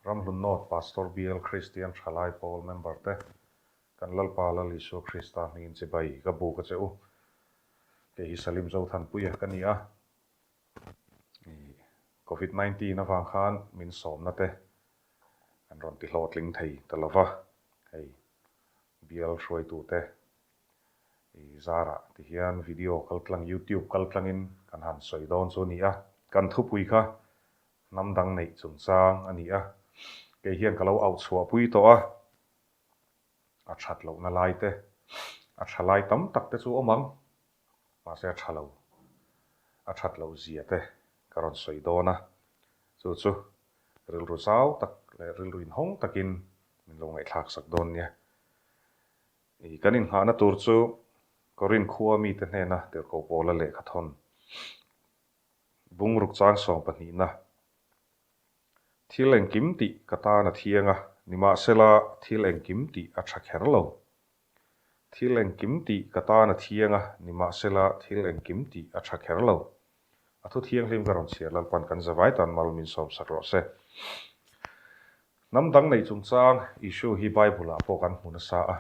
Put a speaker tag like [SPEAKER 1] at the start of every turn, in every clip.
[SPEAKER 1] Ramhlun North Pastor Bial Kristian Thalai Pawl member te, kan Lalpa Lal Isua Krista hmingin chibai ka buk a che u. Kei hi Salim Zothanpuia ka ni a. Covid 19 avang khan min sawmna te kan rawn ti hlawhtling thei ta lova, hei bial hruaitute I zarah ti hian video kal tlang youtube kal tlangin kan han sawi dawn chu a ni a, kan thupui kha hnam dang neih chungchang a ni a, kei hian ka lo auh chhuah pui tawh a, a that lohna lai te, a tha lai tam tak te chu awm ang, mahse a tha lo, a that loh zia te ka rawn sawi dawn a, chu chu rilru zau tak leh rilru inhawng takin min lo ngaihthlak sak dawn nia. I kan inngahna tur chu Korinth khua mite hnena tirhkoh Paula lehkha thawn bungruk chang sawm pahnihna, Thil engkim tih ka tan a thiang a, nimahsela thil engkim tih a tha kher lo. Thil engkim tih ka tan a thiang a, nimahsela thil engkim tih a tha kher lo. A thu thianghlim ka rawn chhiar Lalpan kan zavai tan mal min sawmsak rawh se. Hnam dang neih chungchang issue hi Bible ah pawh kan hmu nasa a.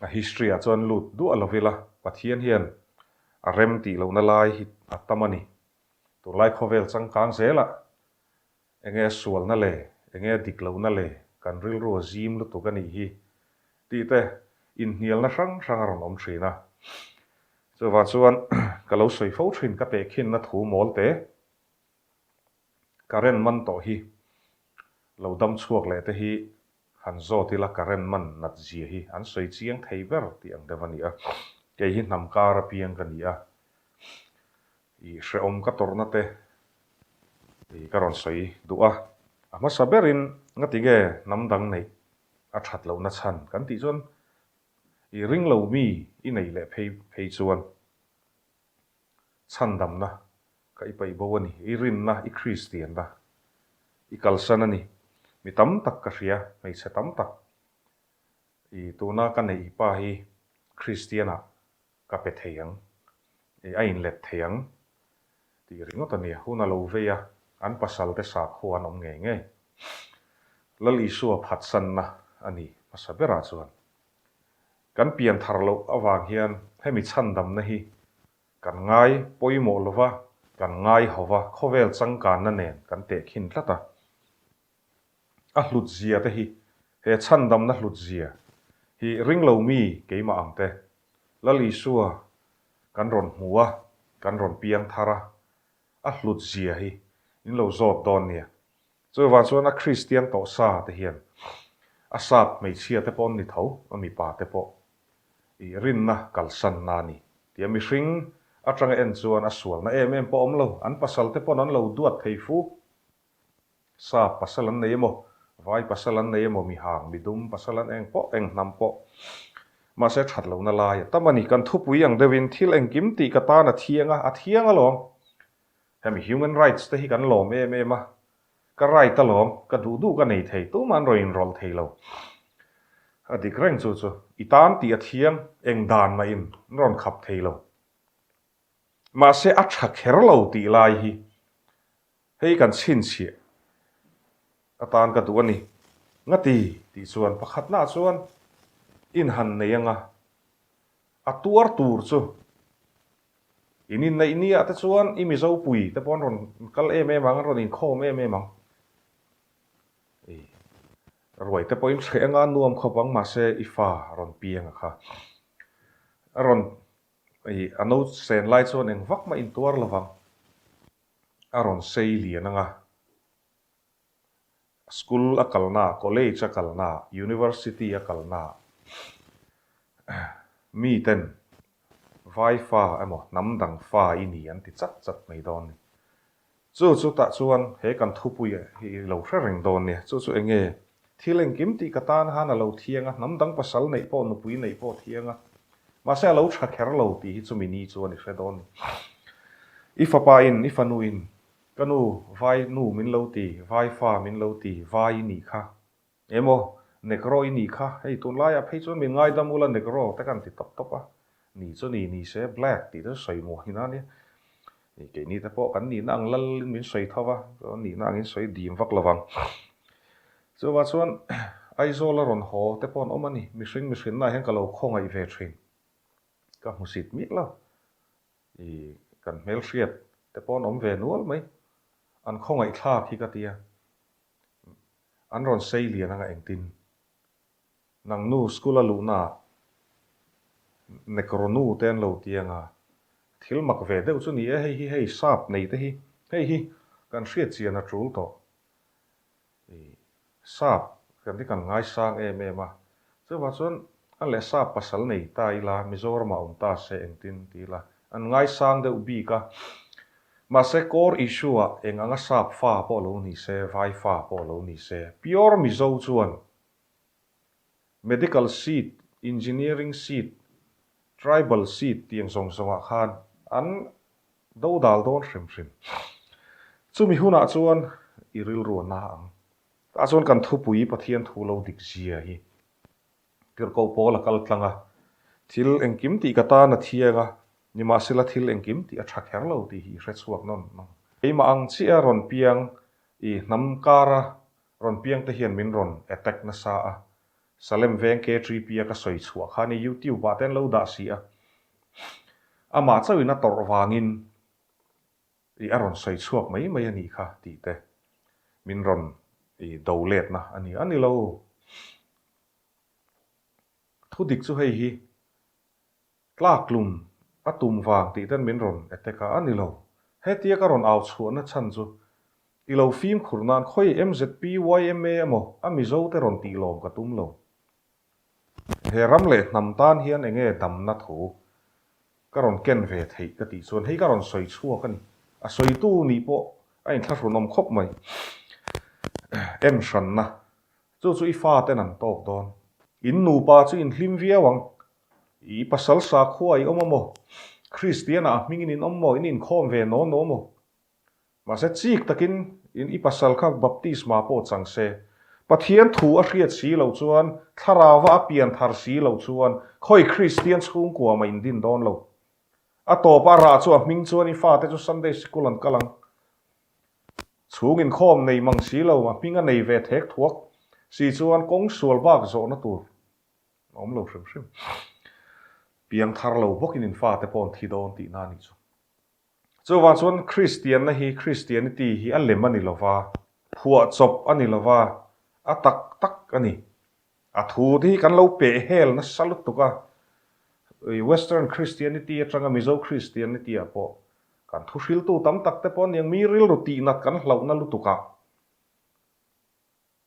[SPEAKER 1] A history ah chuan lut duah lo ila Pathian hian a rem tih lohna lai hi a tam a ni. Tunlai khawvel changkang zelah Enge sualna le, enge dik lohna le, kan rilru a zim lutuk a nih hi tih te inhnialna hrang hrang a rawn awm thin a. Chuvang chuan ka lo sawi fo thin ka tehkhinna thu mawl te, current man tawh hi lo dam chhuak leh te hi han zawt ila current man nat zia hi an sawi chiang thei ber tih ang deuh a ni a. Kei hi hnam kar apiang ka ni a, I hrehawm ka tawrhna te i ka rawn sawi duh a, a hmasa berin ngati nge hnam dang neih a that lohna chhan kan tih chuan i ring lo mi i neih leh phei phei chuan chhandamna ka i paih bo a ni, i rinna i Kristianna i kalsan a ni, mi tam tak ka hria, hmeichhe tam tak i tuna ka neih pa hi Kristianah Ka pe thei ang, i a inlet thei ang tih ringawt a nia. Hun a lo vei a, an pasalte sakhua an awm ngei ngei. Lal Isua phatsanna a ni hmasa berah chuan. Kan pian thar loh avang hian hemi chhandamna hi kan ngai pawimawh lova, kan ngai hova, khawvel changkanna nen kan tehkhin tlat a. A hlut zia te hi, he chhandamna hlut zia hi ringlo mi keimah ang te, Lal Isua kan rawn hmu a, kan rawn piang thar a, a hlut zia hi in lo zawt dawn nia. Chuvang chuan a Kristian tawh sa te hian a sap hmeichhia te pawh an ni tho, a mipa te pawh i rinna kalsanna a ni tia mihring atanga en chuan a sualna em em pawh awm lo, an pasal te pawn an lo duat thei fu. Sap pasal an nei emaw, vai pasal an nei emaw, mi hang, mi dum pasal an eng pawh, eng hnam pawh. Mahse that lohna lai a tam a ni. Kan thupui ang deuhin thil engkim tih ka tan a thiang a, a thiang alawm. Hemi human rights te hi kan lawm em em a, ka right alawm, ka duh duh ka nei thei, tumah an rawn inrawlh thei lo. A dik reng chu chu, i tan tih a thiang, eng dan mahin an rawn khap thei lo. Mahse a tha kher lo tih lai hi Hei kan chhinchhiah atan ka duh a ni. Ngati tih chuan pakhatnaah chuan in han nei anga a tuar tur chu in inneih niah te chuan i Mizo pui te pawh an rawn kal em em ang, an rawn inkhawm em em ang. I ruai te pawhin hreh anga a nuam khawp ang mahse i fa a rawn piang a kha. A rawn i a no sen lai chuan eng vak mah intuar lovang. A rawn sei lian ang a, school a kalna, college a kalna, university a kalna miten vai fa emaw hnam dang fa i ni an ti chat chat mai dawn a ni. Chu chu tah chuan he kan thupui hi i lo hre reng dawn nia, chu chu eng nge thil engkim tih ka tan han a lo thiang a, hnam dang pasal neih pawh nupui neih pawh thiang a, Mahse a lo tha kher lo tih hi chumi ni chuan i hre dawn ni. I fapa in, i fanu in, ka nu, vai nu min lo ti, vai fa min lo ti, vai i nih kha. Emaw, Negro i nih kha, hei tunlaiah phei chuan min ngaidam ula Negro te kan ti tawp tawp a, ni chu ni ni se, black tih te chu sawi muah hin a nia. Keini te pawh kan nihna ang lal in min sawi tho va, chuan nihna angin sawi dim vak lovang. Chuvah chuan Aizawl a rawn haw te pawh an awm a ni. Mihring mihrinna ah hian ka lo khawngaih ve thin. Ka hmusit miah lo. I kan hmelhriat te pawh an awm ve nual mai. An khawngaih thlak hi ka tia. An rawn sei lian anga engtin. Nang nu school a luhna ah Nekro nu te an lo ti anga. Thil mak ve deuh chu ni e hei hi hei sap nei te hi. Hei hi kan hriat chian a tul tawh. I sap kan hi kan ngaisang em em a, chuvang chuan a leh sap pasal nei ta ila Mizoramah awm ta se engtin ti ila an ngaisang deuh bik a, mahse core issue ah eng anga sap fa pawh lo ni se, vai fa pawh lo ni se, pure Mizo chuan medical seat, engineering seat, tribal seat tih ang zawng zawngah khan an Do dal dawn hrim hrim. Chumi hunah chuan i rilru a na ang. Tah chuan kan thupui Pathian thu lo dik zia hi Tirhkoh Paul a kal tlang a, thil engkim tih ka tan a thiang a, nimahsela thil engkim tih a tha kher lo tih hi i hre chhuak nawn nawn. Keimah ang chiah a rawn piang i hnam kara rawn piang te hian min rawn attack nasa a, Salem veng KTP a ka sawi chhuah kha ni YouTube ah te an lo dah si a. Amah chauhin a tawrh vangin i a rawn sawi chhuak mai mai a nih kha tih te min rawn i do letna a ni a ni lo. Thudik chu hei hi Tlaktlum a tum vang tih ten min rawn attack a, a ni lo. Hetia ka rawn au chhuahna chhan chu i lo fimkhur nan khawi MZP, yma emaw a Mizo te rawn tih lawm ka tum lo. He ram leh hnam tan hian enge damna thu ka rawn ken ve theih ka tih chuan hei ka rawn sawi chhuak a ni. A sawitu nih pawh a inthlahrunawm khawp mai. En hranna chu chu i faten an tawk dawn. In nupa chu in hlim viau ang. I pasal sakhua i awm a maw? Kristian ah a hmingin in awm maw? In inkhawm ve naw naw maw? Mahse chik takin in i pasal kha baptisma pawh chang se. Pathian thu a hriat si loh chuan, thlarauva a pian thar si loh chuan khawi Kristian chhungkua mah in din dawn lo. A tawp a rah chu a hming chuan i fate chu Sunday sikul an kal ang. Chhung inkhawm nei mang si lo, a hming a nei ve thek thuak si chuan kawng sual bak zawhna tur A awm lo hrim hrim. Piang thar lo bawkin in fate pawh an thi dawn tihna a nih chu. Chuvang chuan Kristianna hi, Christianity hi a lem a ni lova, phuahchawp a ni lova, a tak tak a ni. A thu te hi kan lo peh hel nasa lutuk a, Western Christianity atanga Mizo Christianity ah pawh kan thuhriltu tam tak te pawh a niang mi rilru tihnat kan hlauhna lutuk ah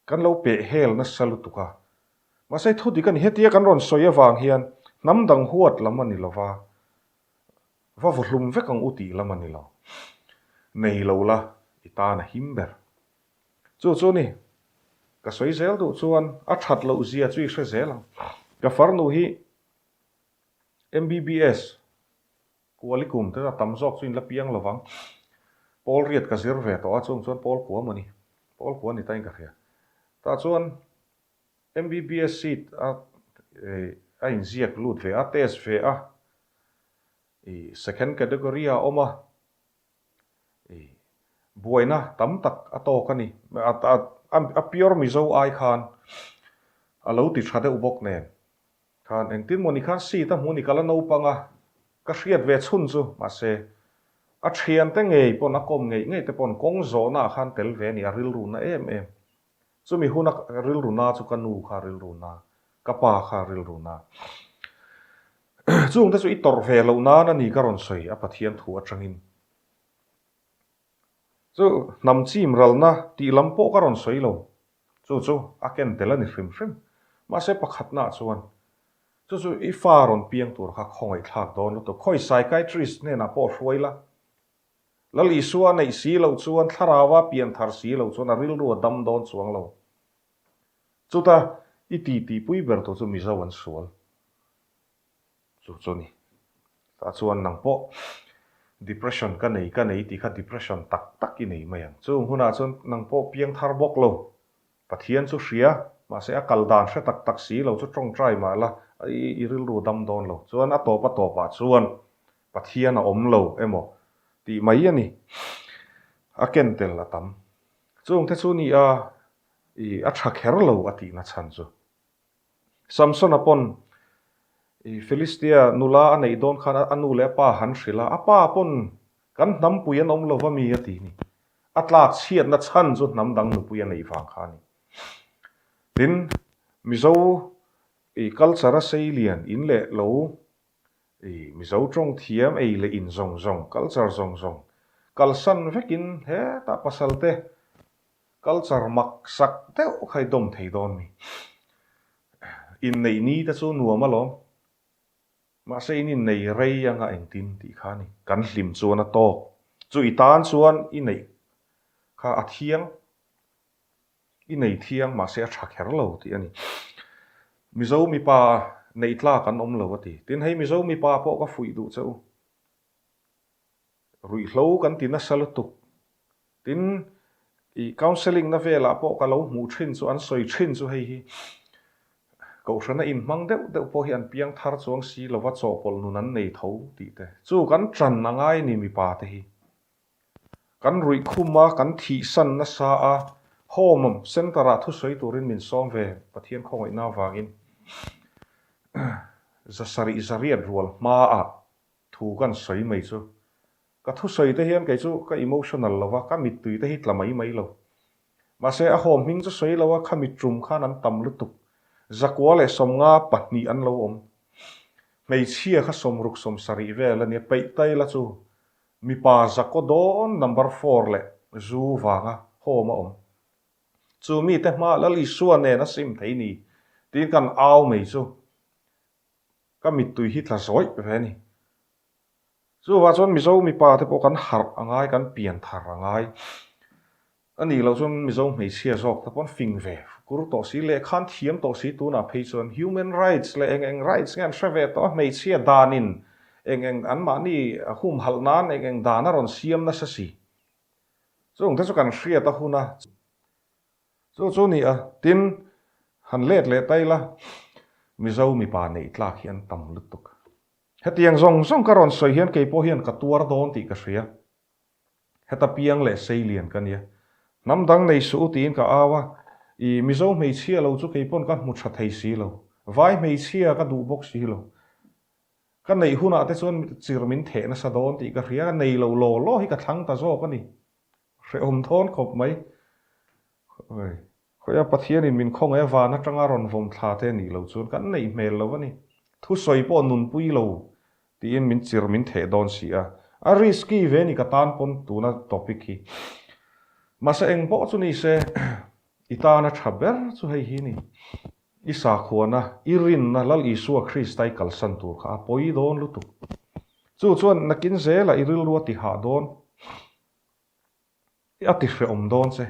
[SPEAKER 1] Kan lo peh hel nasa lutuk a. Mahse thu dik a ni. Hetia kan rawn sawi avang hian hnam dang huat lam a ni lo va, va vawhlum vek ang u tih lam a ni lo. Nei lo la, i tan a him ber. Chu chu ni, ka sawi zel duh chuan a that loh zia chu i hre zel ang. Ka farnu hi MBBS Kualikum te a tam zawk chu in la piang lo vang. Pawl riat ka zir ve tawh a, chung chuan pawl kua maw ni? Pawl kua ni tain ka hria. Tah chuan MBBS seat a a inziak lut ve a, test ve a, i second category a awm a, i buaina tam tak a tawk a ni. A pure Mizo ai khan a lo ti tha deuh bawk nen. Khan engtin maw ni khan seat a hmu ni ka la naupang a, ka hriat ve chhun chu, mahse a thiante ngei pawn a kawm ngeih ngeih te pawn kawng zawhna ah khan tel ve a ni, a rilru na em em. Chumi huna rilru na chu ka nu kha rilru na, ka pa kha rilru na. Chungte chu i tawrh ve loh nan a ni ka rawn sawi a Pathian thu atangin. Chu hnam chim ralna tih lam pawh ka rawn sawi lo. Chu chu a ken tel a ni hrim hrim. Mahse pakhatnaah chuan chu chu i fa rawn piang tur kha khawngaih thlak dawn lutuk. Khawi psychiatrist hnenah pawh hruai la. Lal Isua neih si loh chuan thlarauva pian thar si loh chuan a rilru a dam dawn chuang lo. Chuta i titipui ber tur chu Mizo an sual. Chu chu ni. Tah chuan nang pawh depression ka nei ka nei tih kha depression tak tak i nei mai ang. Chung hunah chuan nang pawh piang thar bawk lo. Pathian chu hria, mahse a kal dan hre tak tak si lo chu tawngtai mah la i rilru dam dawn lo. Chuan a tawp a tawpah chuan Pathian a awm lo emaw tih mai a ni. A ken tel a tam. Chungte chu ni a. I a tha kher lo a tihna chhan chu. Samsona pawn i Philistia nula a neih dawn khan a nu leh a pa han hrilh a, a pa pawn kan hnampui an awm lo va mi a ti ni. A tlak chhiatna chhan chu hnam dang nupui a neih vang kha a ni. Tin, Mizo i culture a sei lian in leh lo i Mizo tawng thiam ei leh in zawng zawng, culture zawng zawng kalsan vekin hetah pasalte Culture mak sak deuh kha i dawm thei dawn ni. Inneih ni te chu nuam alawm. Mahse in innei rei anga engtin tih kha a ni. Kan hlim chuan a tawk. Chu i tan chuan i neih kha a thiang, i nei thiang mahse a tha kher lo tih a ni. Mizo mipa neih tlak an awm lo a ti. Tin hei Mizo mipa pawh ka fuih duh che u. Ruihhlo kan ti nasa lutuk. Tin, i counselling na velah pawh ka lo hmuh thin chu an sawi thin chu hei hi Kohhrana inhmang deuh deuh pawh hi an piang thar chuang si lova chawhpawlh nun an nei tho tih te chu kan ṭan a ngai ni mipa te hi. Kan ruih khum a, kan thihsan nasa a, home center ah thusawi turin min sawm ve Pathian khawngaihna avangin zasarih zariat rual hmaah Thu kan sawi mai chu. Ka thusawi te hian kei chu ka emotional lo va, ka mittui te hi tla mai mai lo. Mahse a haw hming chu sawi lo a, kha mitrum khan an tam lutuk. Zakua leh 50 pahnih an lo awm. Hmeichhia kha 60 70 vel a nia, peih tai la chu mipa zakaw dawn number four leh zu vanga home a awm. Chu mite hma Lal Isua nen a sim thei ni tiin kan au mai chu. Ka mittui hi tla zawih ve a ni. Chuvah chuan Mizo mipa te pawh kan harh a ngai, kan pian thar a ngai. A nih loh chuan Mizo hmeichhia zawk te pawh an fing ve kur tawh si, lehkha an thiam tawh si tunah phei chuan human rights leh eng eng rights nge an hre ve tawh a, hmeichhia danin eng eng anmahni humhalh nan eng eng dan a rawn siam nasa si. Chungte chu kan hriat a hun a. Chu chu ni a, tin, han let leh ta ila, Mizo mipa neih tlak hi an tam lutuk. Hetiang zawng zawng ka rawn sawi hian kei pawh hian ka tuar dawn tih ka hria. Heta piang leh sei lian ka nia. Hnam dang nei suh u tiin ka au a, i Mizo hmeichhia lo chu kei pawn ka hmu tha thei si lo. Vai hmeichhia ka duh bawk si lo. Ka neih hunah te chuan chir min theh nasa dawn tih ka hria, ka nei lo law law hi ka thlang ta zawk a ni. Hrehawm thawn khawp mai. Khawiah Pathianin min khawngaih a van atanga rawn vawm thla te nih loh chuan kan neih hmel lo a ni. Thusawi pawh nunpui lo tiin min chir min theh dawn si a. A risky ve ni ka tan pawn tuna topic hi. Mahse eng pawh chu ni se i tana tha ber chu hei hi ni. I sakhuana, i rinna Lal Isua Krista i kalsan tur kha a pawi dawn lutuk. Chu chuan nakin zela i rilru a ti hah dawn. A ti hrehawm dawn che.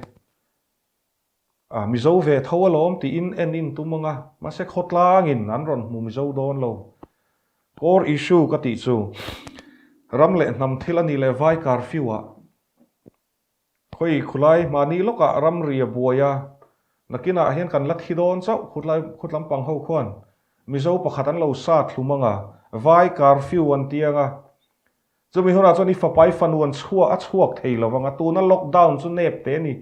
[SPEAKER 1] A Mizo ve tho alawm tiin en in tum ang a, mahse khawtlangin an rawn hmu Mizo dawn lo. Core issue ka tih chu ram leh hnam thil a nih leh vai curfew ah khawi khulai mahni lawkah ramri a buai a, nakinah hian kan la thi dawn chauh khutlai khutlam pang ho khuan Mizo pakhat an lo sa thlum ang a, vai curfew an ti ang a, Chumi hunah chuan i fapa i fanu an chhuah a chhuak thei lo vang a, tuna lockdown chu nep te a ni.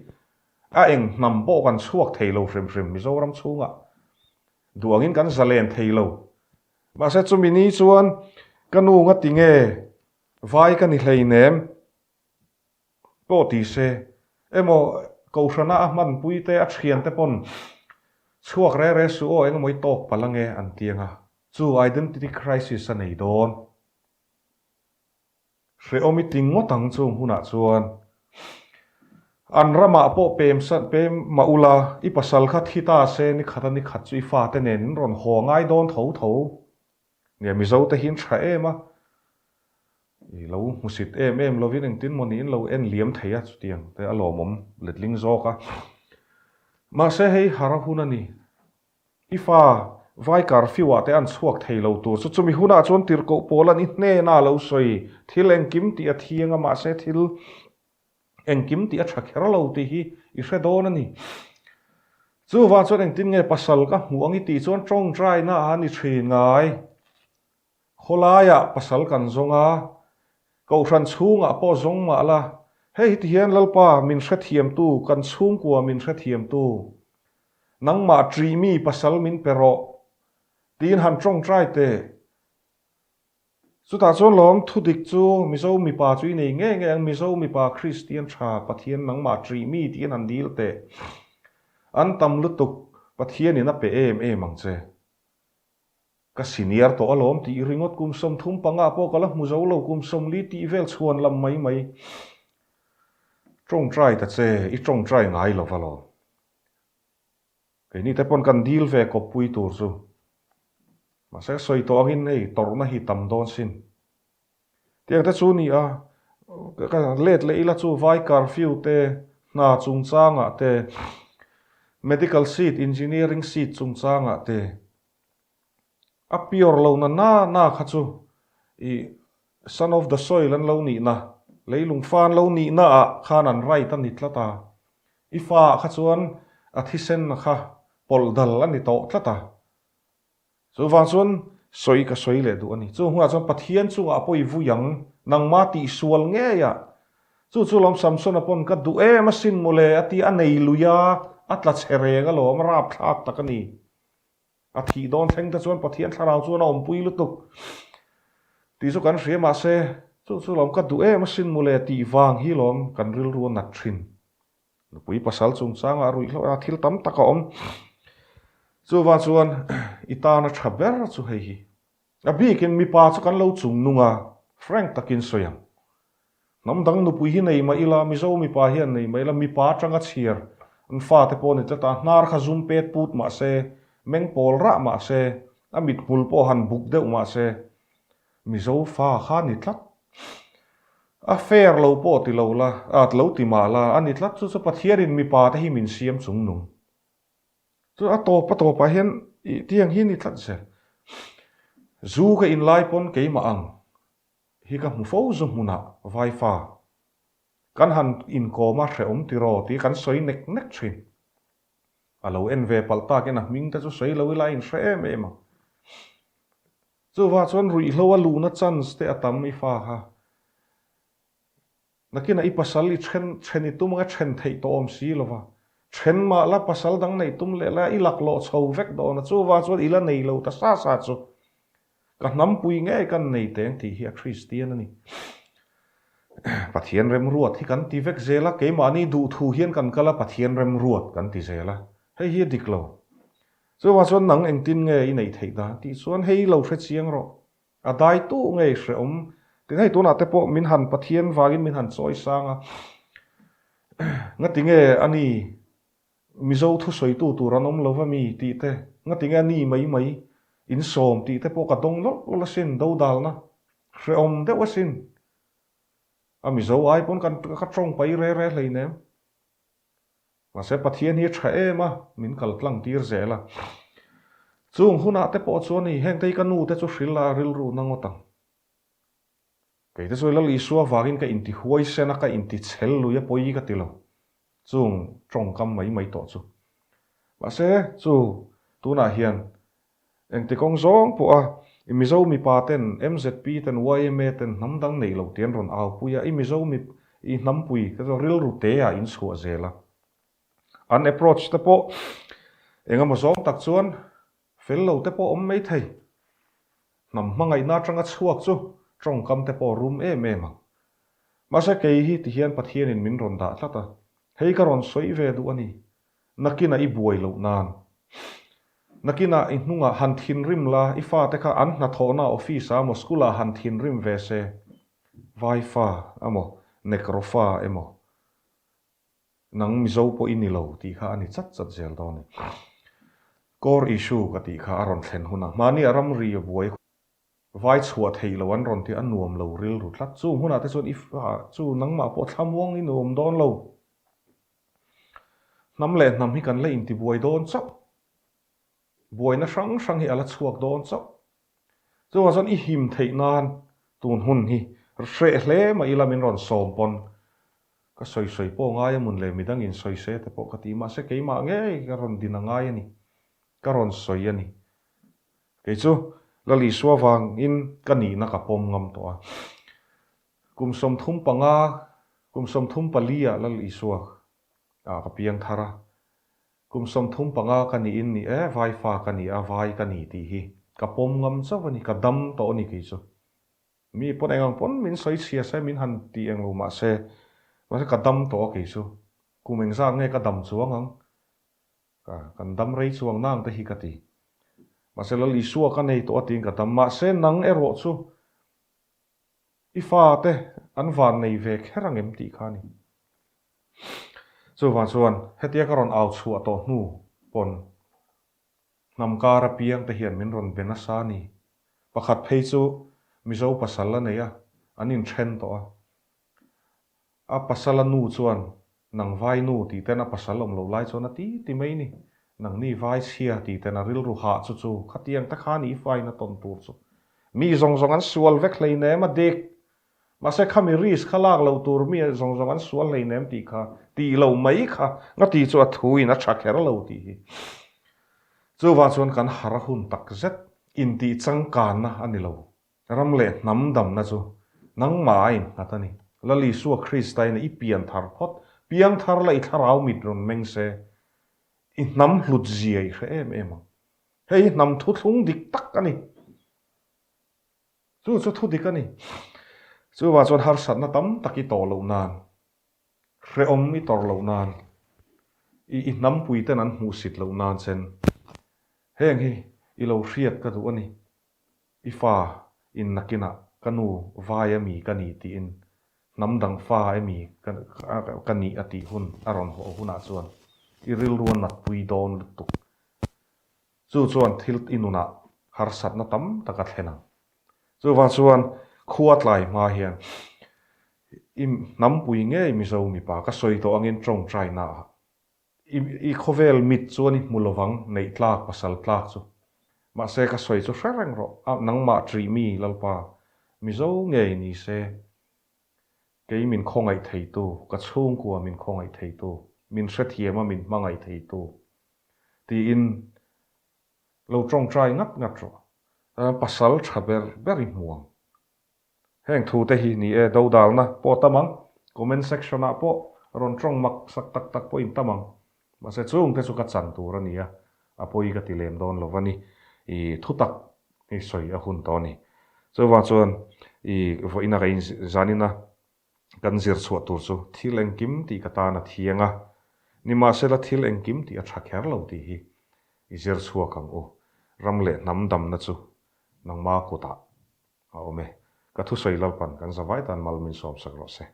[SPEAKER 1] A eng hnam pawh kan chhuak thei lo hrim hrim Mizoram chhungah. Duh angin kan zalen thei lo. Mahse chumi ni chuan ka nu nga ti nge vai ka ni hleinem pawh ti se emaw Kohhrana a hmanpui te a thian te pawn chhuak re re suh aw engemaw i tawk palh ange an ti anga chu identity crisis a nei dawn. Hrehawm i ti ngawt ang chung hunah chuan an ramah pawh pem san pem mah ula, i pasal kha thi ta se ni khat a ni khat chu i fate nen in rawn haw ngai dawn tho tho. Nia Mizo te hi in tha em a, i lo hmusit em em lovin engtin maw niin lo en liam thei a chutiang te a lawmawm letling zawk a. Mahse hei har a hun a ni. I fa vai curfew ah te an chhuak thei lo tur chu chumi hunah chuan tirhkoh pawl an i hnena lo sawi thil engkim tih a thiang a mahse thil engkim tih a tha kher lo tih hi i hre dawn a ni. Chuvang chuan engtin nge pasal ka hmuh ang i tih chuan tawngtai na a ni thin ngai. Khawlaiah pasal kan zawng a, Kohhran chhungah pawh zawng mah la, hei hi tihian Lalpa min hrethiamtu, kan chhungkua min hrethiamtu. Nangmah ṭih mi pasal min pe rawh tiin han ṭawngṭai teh. Chutah chuan lawm thudik chu Mizo mipa chu i nei ngei ngei ang, Mizo mipa Kristian ṭha Pathian nangmah ṭih mi tiin han dil teh. An tam lutuk Pathianin a pe em em ang che. Ka senior tawh alawm tih ringawt kum 35 pawh ka la hmu zo lo, kum 40 tih vel chhuan lam mai mai. Ṭawngṭai ta che, i ṭawngṭai ngai lo va lawm. Keini te pawn kan dil ve kawppui tur chu. Mahse sawi tawh angin hei tawrhna hi tam dawn sin. Tiang te chu ni a, ka let leh ila chu vai curfew te, hna chungchangah te, medical seat, engineering seat chungchangah te, a pure lo na na na kha chu i son of the soil an lo nihna, leilung fa an lo nihna ah khan an right a ni tlat a, i fa ah kha chuan a thisen kha pawlh dal a ni tawh tlat a. Chuvang chuan sawi ka sawi leh duh a ni. Chu hmunah chuan Pathian chungah a pawi vui ang, nangmah tihsual ngei ah. Chu chu lawm Samsona pawn ka duh em asin mawle a ti a nei lui a, a tla chhe reng alawm, a rapthlak tak a ni. A thih dawn thleng te chuan Pathian thlarau chuan a awmpui lutuk tih chu kan hria mahse chu chu lawm ka duh em asin mawle tih vang hi lawm kan rilru a nat thin. Nupui pasal chungchangah ruihhlo a thil tam tak a awm. Chuvang chuan i tana tha ber chu hei hi. A bikin mipa chu kan lo chung nung a, frank takin sawi ang. Hnam dang nupui hi nei mah ila, Mizo mipa hian nei mah ila, mipa atanga chhiar an fate pawh ni tlat a, hnar kha zum pet put mah se, meng pawl rah mah se, a mithmul pawh han buk deuh mah se, Mizo fa kha ni tlat. A fair lo pawh ti lo la, a lo ti mah la, a ni tlat chu chu Pathianin mipa te hi min siam chung nung. Chu a tawp a tawpah hian ih tiang hi ni tlat zel. Zu ka inlai pawn keimah ang hi ka hmu fo zu hmunah vai fa. Kan han inkawm a hrehawm tiraw tih kan sawi nek nek thin. A lo en ve palh takin a hming te chu sawi lo ila a inhre em em ang. Chuvang chuan ruihhlo a luhna chance te a tam i fa kha. Nakinah i pasal i then then i tum anga then theih tawh awm si lova. Then mah la pasal dang neih tum leh la i laklawh chho vek dawn a, chuvang chuan i la nei lo ta sa sa chu. Ka hnampui ngei kan nei teng tih hi a Kristian a ni. Pathian remruat hi kan ti vek zel a, keimahni duhthu hian kan kal a, Pathian remruat kan ti zel a, hei hi a dik lo. Chuvang chuan nang engtin nge i neih theih dan tih chuan hei lo hre chiang rawh. A dai tu ngei hrehawm tin hei tunah te pawh min han Pathian vangin min han chawi sang a, ngati nge a ni Mizo thusawitu tur an awm lo va mi tih te, ngati nge a ni mai mai in sawm tih te pawh ka dawng lawlh lawlh asin dodalna hrehawm deuh asin. A Mizo ai pawn kan ka tawng pai re re hleinem. Mahse Pathian hi a tha em a, min kal tlang tir zel a. Chung hunah te pawh chuan hei hengte hi ka nu te chu hrilh a rilru na ngawt ang. Kei te chu Lal Isua vangin ka inti huaisen a, ka inti chhel lui a pawi ka ti lo. Chung tawngkam mai mai tawh chu. Mahse chu tunah hian Engti kawng zawng pawh a, i Mizo mipa ten, MZP ten, yma ten hnam dang neih loh tih an rawn aupui a, i Mizo mip, i hnampui te chu rilru te ah in chhuah zel a. An approach te pawh eng emaw zawng tak chuan fel lo te pawh awm mai thei. Hnam hmangaihna atanga chhuak chu tawngkam te pawh rum em em ang. Mahse kei hi tihian Pathianin min rawn dah tlat a, hei ka rawn sawi ve duh a ni. Nakinah i buai loh nan. Nakinah i hnungah han thinrim la, i fate kha an hnathawhna office ah emaw school ah han thinrim ve se, vai fa emaw, nekro fa emaw, nang Mizo pawh i ni lo tih kha a ni chat chat zel dawn a ni. Core issue ka tih kha a rawn thlen hunah mahni a ramri a buai vai chhuah theih loh an rawn ti a nuam lo rilru tlat. Chung hunah te chuan i fa chu nangmah pawh thlamuang i nuam dawn lo. Hnam leh hnam hi kan la intibuai dawn chauh. Buaina hrang hrang hi a la chhuak dawn chauh. Chuvang chuan i him theih nan tun hun hi hreh hle mah ila min rawn sawm pawn ka sawi sawi pawh ngai a mun leh midang in sawi se te pawh ka ti mahse keimah ngei ka rawn din a ngai a ni. Ka rawn sawi a ni. Kei chu Lal Isua vangin ka nihna ka pawm ngam tawh a. Kum 35, kum 34 ah Lal Isua ah ka piang thar a. Kum 35 ka niin ni e, vai fa ka ni a, vai ka ni tih hi ka pawm ngam chauh a ni, ka dam tawh a ni kei chu. Mi pawn eng ang pawn min sawi chhia se, min han ti eng lo mah se, mahse ka dam tawh a kei chu. Kum engzat nge ka dam chuang ang? Ka kan dam rei chuang nang te hi ka ti. Mahse Lal Isua ka nei tawh a tiin ka dam. Mahse nang erawh chu i fate an van nei ve kher ang em tih kha a ni. Chuvang chuan hetia ka rawn au chhuah tawh hnu pawn hnam kar apiang te hian min rawn be nasa a ni. Pakhat phei chu Mizo pasal a nei a, an inthen tawh a. A pasala nu chuan nang vai nu tih ten a pasal awm loh lai chuan a ti ti mai ni. Nang ni vai chhia tih ten a rilru hah chu chu khatiang te khan i faina tawn tur chu mi zawng zawng an sual vek hleinem a dik. Mahse khami risk kha lak loh tur mi zawng zawng an sual hleinem tih kha tih lo mai kha nga ti chu a thu in a tha kher lo tih hi. Chuvang chuan kan har a hun tak zet intih changkanna a ni lo. Ram leh hnam damna chu nangmah a innghat a ni. Lal Isua Krista in i pian thar phawt, piang thar la i thlarau mit rawn meng se, i hnam hlut zia i hre em em ang. Hei hi hnam thuthlung dik tak a ni. Chu chu thu dik a ni. Chuvang chuan harsatna tam tak i tawh loh nan, hrehawm i tawrh loh nan, i i hnampui ten an hmuhsit loh nan chen heng hi i lo hriat ka duh a ni. I fa in nakinah ka nu vai a mi ka ni tiin hnam dang fa emi ka nih a tih hun a rawn haw hunah chuan i rilru a natpui dawn lutuk. Chu chuan thil i nunah harsatna tam tak a thlen ang. Chuvang chuan khua tlai hma hian i hnampui ngei Mizo mipa ka sawi tawh angin tawngtainaah I i khawvel mit chuan i hmu lovang neih tlak pasal tlak chu. Mahse ka sawi chu hre reng rawh a nangmah ṭih mi Lalpa Mizo ngei ni se kei min khawngaih theitu ka chhungkua min khawngaih theitu min hrethiam a min hmangaih theitu tiin lo ṭawngṭai ngat ngat rawh pasal ṭha ber ber i hmu ang. Heng thu te hi ni e, dodalna pawh tam ang, comment section ah pawh rawn tawng mak sak tak tak pawh in tam ang. Mahse chung te chu ka chan tur a ni a, a pawi ka ti lem dawn lo va ni, i thu tak hi sawi a hun tawh a ni. Chuvang chuan i vawiina ka in zanina kan zir chhuah tur chu thil engkim tih ka tan a thiang a, nimahsela thil engkim tih a tha kher lo tih hi i zir chhuak ang u. Ram leh hnam damna chu nangma kutah A awm e. Ka thusawi Lalpan kan zavai tan mal min sawmsak rawh se.